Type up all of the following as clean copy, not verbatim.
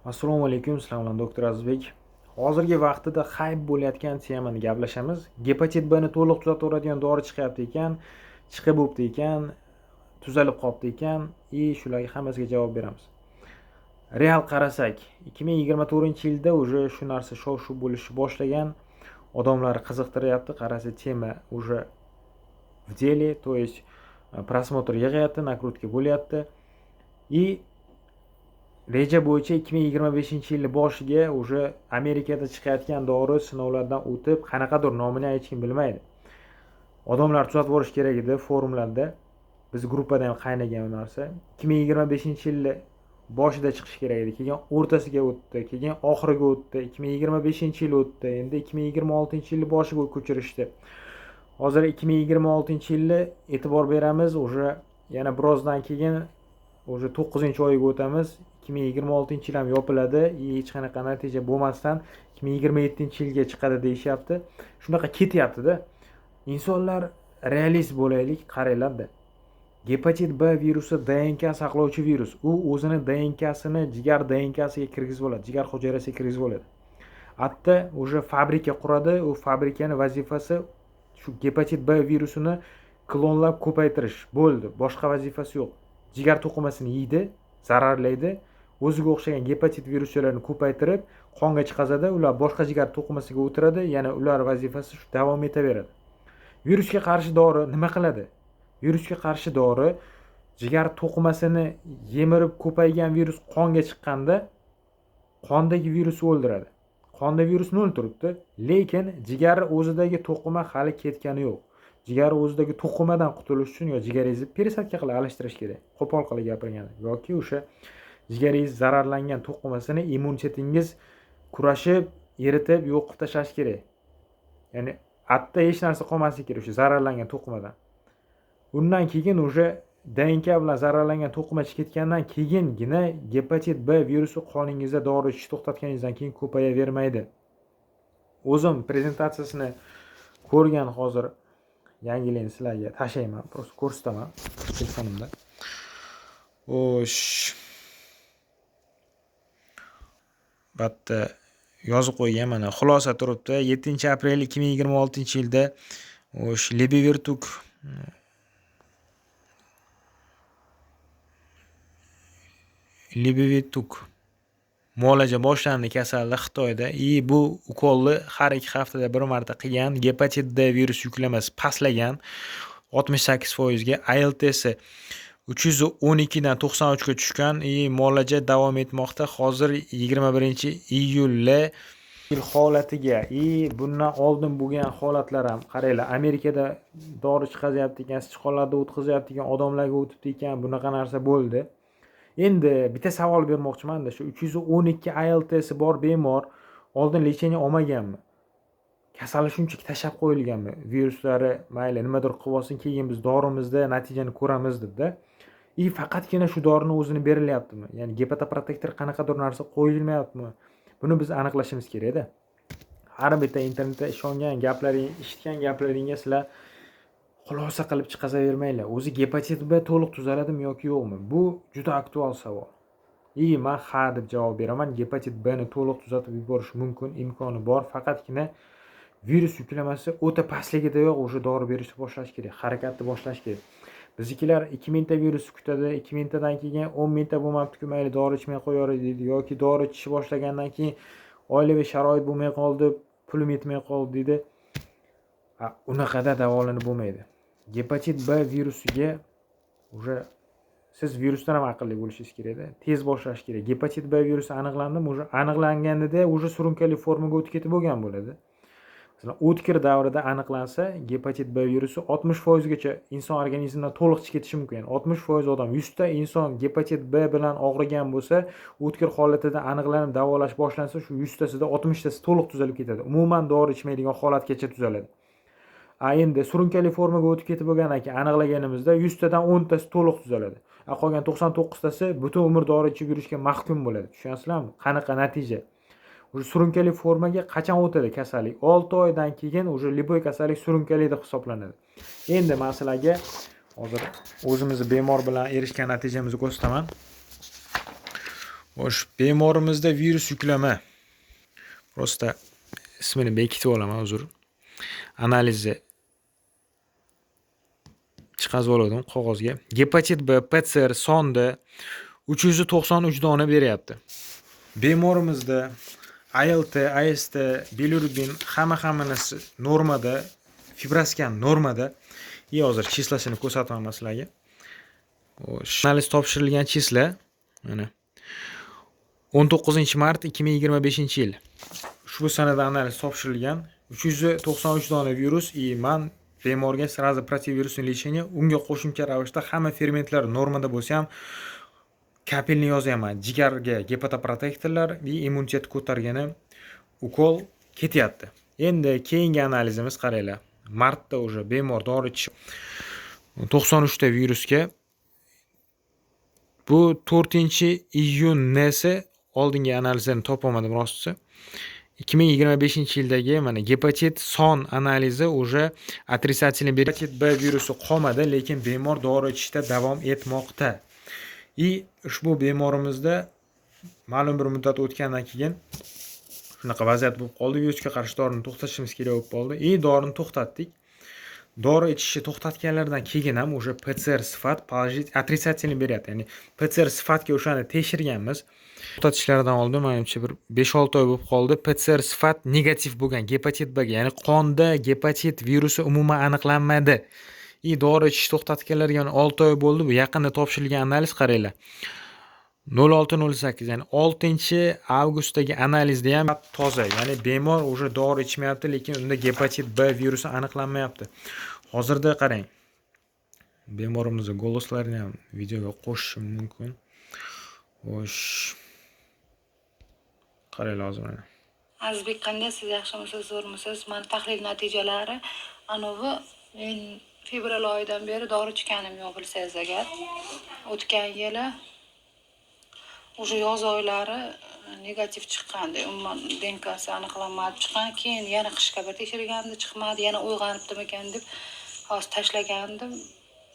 Assalomu alaykum, sizlar bilan doktor Azizbek. Hozirgi vaqtida hayb bo'layotgan temani gaplashamiz. Gepatit B ni to'liq tuzataveradigan dori chiqyapti ekan, chiqib bo'pti ekan, tuzalib qolibdi ekan, и shularga hammasiga javob beramiz. Real qarasak, 2024-yilda уже shu narsa shov-shuv bo'lishni boshlagan, odamlar qiziqtiryapti, qarasa tema уже в деле, то есть просмотр yig'yapti, накрутка bo'lyapti. И reja bo'yicha 2025-yil boshiga уже Amerikada chiqayotgan dori sinovlardan o'tib, qanaqadir nomini hech kim bilmaydi. Odamlar tuzatib yuborish kerak edi forumlarda. Biz gruppada ham qaynagan u narsa. 2025-yil boshida chiqishi kerak edi, keyin o'rtasiga o'tdi, keyin oxiriga o'tdi, 2025-yil o'tdi, endi 2026-yil boshiga ko'chirishdi. Hozir 2026-yilni e'tibor beramiz, уже yana birozdan keyin уже 9-oyiga o'tamiz. 2026-yil ham yopiladi, hech qanaqa natija bo'lmasdan 2027-yilga chiqadi deyishyapti. Shunaqa ketyapti-da. Insonlar realist bo'laylik, qaranglar-da. Gepatit B virusi DNK saqlovchi virus. U o'zini DNKsini jigar DNKsiga kirgizib oladi, jigar hujayrasiga kirgizib oladi. Hatto уже fabrika quradi, u fabrikani vazifasi shu gepatit B virusini klonlab ko'paytirish bo'ldi, boshqa vazifasi yo'q. Jigar to'qimasini yeydi, zararlaydi, o'ziga o'xshagan gepatit viruschalarini ko'paytirib qonga chiqazadi, ular boshqa jigar to'qimasiga o'tiradi, yana ular vazifasi shu davom etaveradi. Virusga qarshi dori nima qiladi? Virusga qarshi dori jigar to'qimasini yemirib ko'paygan virus qonga chiqqanda qondagi virusni o'ldiradi. Qonda virus nol turibdi, lekin jigar o'zidagi to'qima hali ketgani yo'q. Jigar o'zidagi to'qimadan qutulish uchun yo jigaringizni пересадка qilib almashtirish kerak, qo'pol qilib gapirganda, yoki o'sha jigaringiz zararlangan to'qimasini immunitetingiz kurashib, eritib, yo'q qilib tashlash kerak. Ya'ni atda hech narsa qolmasligi kerak o'sha zararlangan to'qimadan. Undan keyin уже DNK bilan zararlangan to'qima chiqib ketgandan keyingina gepatit B virusi qoningizda dori ichishni to'xtatganingizdan keyin ko'payavermaydi. O'zim prezentatsiyasini ko'rgan hozir yangilikni sizlarga tashlayman, просто ko'rsataman telefonimda. Xo'sh. Bu yerda yozib qo'ygan mana xulosa turibdi. 7 aprel 2026-yilda o'sha Lebivertuk muolaja boshlandi kasalda Xitoyda. И bu ukolni har 2 haftada bir marta qilgan, gepatit D virus yuklamasi pastlagan 68%ga, ALTsi 312 dan 93 ga tushgan и muolaja davom etmoqda. Hozir 21-iyulda holatiga и bundan oldin bo'lgan holatlar ham qaranglar, Amerikada dori chiqazyapti ekan, sichqonlarda o'tkazyapti ekan, odamlarga o'tibdi ekan, bunaqa narsa bo'ldi. Endi bitta savol bermoqchimanda, shu 312 ALTsi bor bemor oldin lechение olmaganmi? Kasali shunchaki tashlab qo'yilganmi? Viruslari mayli nimadir qilib olsin, keyin biz dorimizda natijani ko'ramiz debda. И faqatgina shu dorini o'zini berilyaptimi? Ya'ni gepatoprotektor qanaqadir narsa qo'yilmayaptimi? Buni biz aniqlashimiz kerakda. Har bitta internetda ishongan gaplaring, eshitgan gaplaringga sizlar xulosa qilib chiqazavermanglar. O'zi gepatit B to'liq tuzaladimi yoki yo'qmi? Bu juda aktual savol. И men ha deb javob beraman. Gepatit B ni to'liq tuzatib yuborish mumkin, imkoni bor. Faqatgina virus yuklamasi o'ta pastligidayoq o'sha dori berishni boshlash kerak, harakatni boshlash kerak. Biznikilar 2000 ta virus kutadi, 2000 tadan keyin 10 mingta bo'lmabdi-ku, mayli dori ichmay qo'yaver deydi yoki dori ichishni boshlagandan keyin oilaviy sharoit bo'lmay qoldi, pulim yetmay qoldi deydi. Unaqada davolanib bo'lmaydi. Gepatit B virusiga уже siz virusdan ham aqlli bo'lishingiz kerakda, tez boshlash kerak. Gepatit B virusi aniqlandimi, уже aniqlanganida уже surunkali formaga o'tib ketib bo'lgan bo'ladi. Masalan, o'tkir davrida aniqlansa, gepatit B virusi 60% gacha inson organizmidan to'liq chiqib ketishi mumkin. Ya'ni 60% odam, 100 ta inson gepatit B bilan og'rigan bo'lsa, o'tkir holatida aniqlanib davolash boshlansa, shu 100 tasida 60 tasi to'liq tuzalib ketadi. Umuman dori ichmaydigan holatgacha tuzaladi. Endi surunkali formaga o'tib ketib bo'lgandan keyin aniqlaganimizda 100 tadan 10 tasi to'liq tuzaladi. Qolgan 99 tasi butun umr dori ichib yurishga mahkum bo'ladi. Tushunasizlarmi? Qanaqa natija? Уже surunkali formaga qachon o'tadi kasallik? 6 oydan keyin уже любой kasallik surunkali deb hisoblanadi. Endi men sizlarga hozir o'zimizni bemor bilan erishgan natijamizni ko'rsataman. Xo'sh, bemorimizda virus yuklama. Просто ismini bekitib olaman, uzr. Analizni chiqazib oldim qog'ozga. Gepatit B PCR sonda 393 dona beryapti. Bemorimizda ALT, AST, bilirubin hamma-hammanisi normada, fibroskan normada. И hozir числа sini ko'rsataman sizlarga. Xo'sh, analiz topshirilgan числа mana 19 mart 2025-yil. Ushbu sanada analiz topshirilgan. 393 dona virus и man bemorga сразу противовирусный лечение, unga qo'shimcha ravishda hamma fermentlar normada bo'lsa ham капельный yozyapman. Jigarga gepatoprotektorlar и immunitet ko'targani ukol ketyapti. Endi keyingi analizimiz, qaranglar. Martda уже bemor dori ichish 93 ta virusga, bu 4-iyunnisi, oldingi analizlarni topolmadim rostisi. 2025-yildagi mana gepatit son analizi уже отрицательный, gepatit B virusi qolmadi, lekin bemor dori ichishda davom etmoqda. И ushbu bemorimizda ma'lum bir muddat o'tgandan keyin shunaqa vaziyat bo'lib qoldi. Virusga qarshi dorini to'xtatishimiz kerak bo'lib qoldi. И dorini to'xtatdik. Dori ichishni to'xtatganlaridan keyin ham уже PCR sifat положительный, отрицательный beryapti. Ya'ni PCR sifatga o'shani tekshirganmiz. To'xtatishlaridan oldin, manimcha, bir 5-6 oy bo'lib qoldi. PCR sifat negativ bo'lgan gepatit Bga, ya'ni qonda gepatit virusi umuman aniqlanmadi. И dori ichishni to'xtatganlariga 6 oy bo'ldi. Bu yaqinda topshirilgan analiz, qaranglar. 06.08, ya'ni 6 avgustdagi analizda ham toza, ya'ni bemor уже dori ichmayapti, lekin unda gepatit B virusi aniqlanmayapti. Hozirda qarang. Bemorimizni голос larini ham videoga qo'shishim mumkin. Xo'sh. Qaranglar hozir mana. Azizbek, qandaysiz, yaxshimisiz, zo'rmisiz? Mani tahlil natijalari anavi, men fevral oyidan beri dori ichganim yo'q, bilsangiz agar. O'tgan yili уже yoz oylari negativ chiqqandi, umuman ДНК si aniqlanmadi chiqqan. Keyin yana qishga bir tekshirganimda chiqmadi. Yana uyg'onibdimikan deb hozir tashlagandim,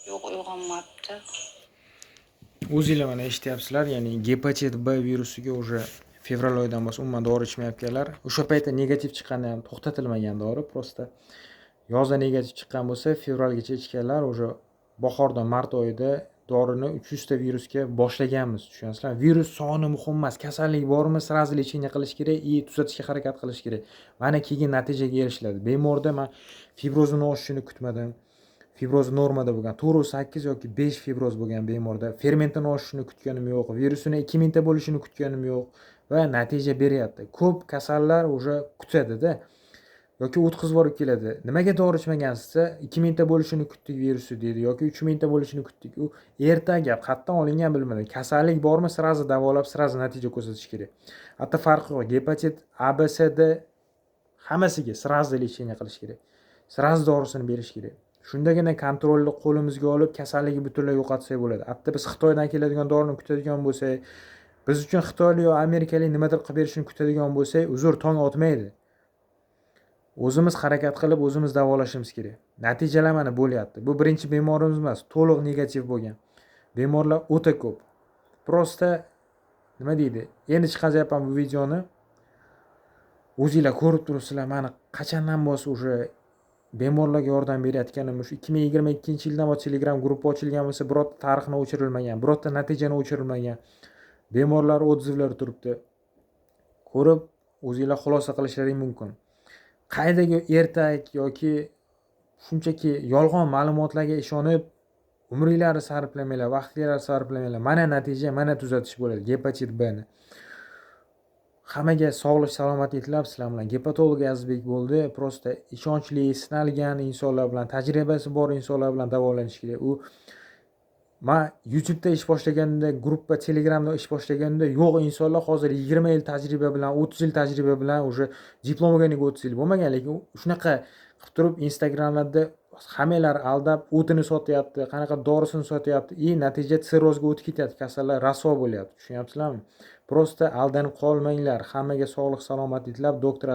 yo'q, uyg'onmabdi. O'zinglar mana eshityapsizlar, ya'ni gepatit B virusiga уже fevral oyidan boshlab umuman dori ichmayotganlar. O'sha paytda negativ chiqqanda ham to'xtatilmagan dori, просто yozda negativ chiqqan bo'lsa, fevralgacha ichganlar, уже bahorda, mart oyida dorini 300 ta virusga boshlaganmiz, tushunasizlarmi? Virus soni muhim emas, kasallik bormi, сразу лечение qilish kerak и tuzatishga harakat qilish kerak. Mana keyin natijaga erishiladi. Bemorda man fibrozini oshishini kutmadim. Fibroz normada bo'lgan, 4,8 yoki 5 fibroz bo'lgan bemorda. Fermentini oshishini kutganim yo'q, virusini 2000 ta bo'lishini kutganim yo'q va natija beryapti. Ko'p kasallar уже kutadida yoki o'tkazib yuborib keladi. Nimaga dori ichmagansiz desa, 2000 ta bo'lishini kutdik virusi deydi yoki 3000 ta bo'lishini kutdik. U erta gap, qayerdan olingan bilmadim. Kasallik bormi, сразу davolab, сразу natija ko'rsatish kerak. Hatto farqi yo'q. Gepatit A, B, C, D hammasiga сразу лечение qilish kerak. Сразу dorisini berish kerak. Shundagina контроль ni qo'limizga olib, kasallikni butunlay yo'qotsak bo'ladi. Hatto biz Xitoydan keladigan dorini kutadigan bo'lsak, biz uchun xitoylik yo amerikalik nimadir qilib berishini kutadigan bo'lsak, uzr, tong otmaydi. O'zimiz harakat qilib, o'zimiz davolashimiz kerak. Natijalar mana bo'lyapti. Bu birinchi bemorimiz emas, to'liq negativ bo'lgan. Bemorlar o'ta ko'p. Просто nima deydi? Endi chiqazyapman bu videoni. O'zinglar ko'rib turibsizlar, mani qachondan bo'lsa уже bemorlarga yordam berayotganim. Shu 2022-yildan boshlab Telegram gruppa ochilgan bo'lsa, birorta tarixni o'chirilmagan, birorta natijani o'chirilmagan. Bemorlar отзыв lari turibdi. Ko'rib, o'zinglar xulosa qilishlaring mumkin. Qayerdagi ertak yoki shunchaki yolg'on ma'lumotlarga ishonib, umringlarni sarflamanglar, vaqtinglarni sarflamanglar. Mana natija, mana tuzatish bo'ladi gepatit B ni. Hammaga sog'lik, salomatlik tilab, sizlar bilan gepatolog Azizbek bo'ldi. Просто ishonchli, sinalgan insonlar bilan, tajribasi bor insonlar bilan davolanish kerak. U man YouTube'da ish boshlaganimda, gruppa Telegramda ish boshlaganimda yo'q insonlar hozir 20 yil tajriba bilan, 30 yil tajriba bilan, уже diplom olganiga 30 yil bo'lmagan, lekin shunaqa qilib turib Instagramlarda hammanglar aldab o'tini sotyapti, qanaqa dorisini sotyapti и natija sirrozga o'tib ketyapti, kasallar rasvo bo'lyapti, tushunyapsizlarmi? Просто aldanib qolmanglar. Hammaga sog'lik, salomatlik tilab, doktor